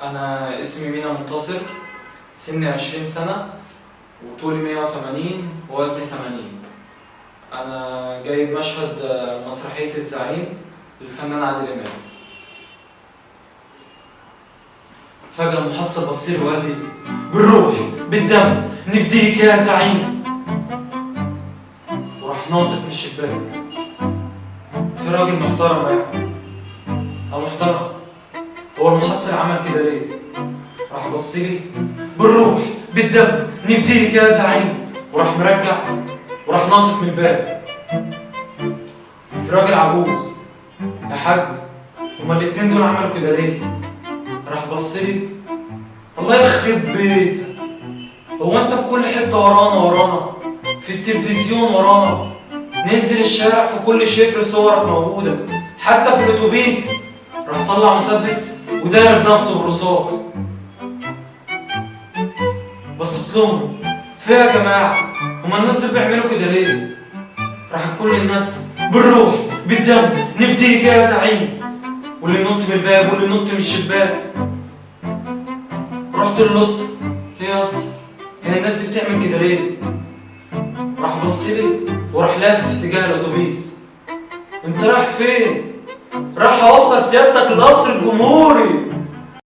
أنا اسمي مينا منتصر، سني 20 سنة وطولي 180 ووزني 80. أنا جايب مشهد مسرحية الزعيم للفنان عادل إمام. فجأة المحصل بصير وقال لي: بالروح بالدم نفديك يا زعيم، وراح ناطط من الشباك. في راجل محترم قاعد، هو محترم، هو المحصل عمل كده ليه؟ راح بص لي: بالروح بالدم نفديك يا زعيم، وراح مرجع وراح ناطط من الباب. في راجل عجوز: يا حاج هما الاتنين دول عملوا كده ليه؟ راح بص لي: الله يخرب بيتك، هو انت في كل حتة ورانا ورانا، في التلفزيون ورانا، ننزل الشارع في كل شبر صورك موجودة، حتى في الاتوبيس. راح طلع مسدس ودارب نفسه بالرصاص. بصيت لهم: في يا جماعة هما الناس دول بيعملوا كده ليه؟ راح كل الناس: بالروح بالدم نفديك يا زعيم، واللي ينط من الباب واللي ينط من الشباك. رحت للاسطى: ايه يا اسطى هي الناس دي بتعمل كده ليه؟ راح بص لي وراح لافف في اتجاه الاتوبيس: انت رايح فين؟ راح اوصل سيادتك القصر الجمهوري.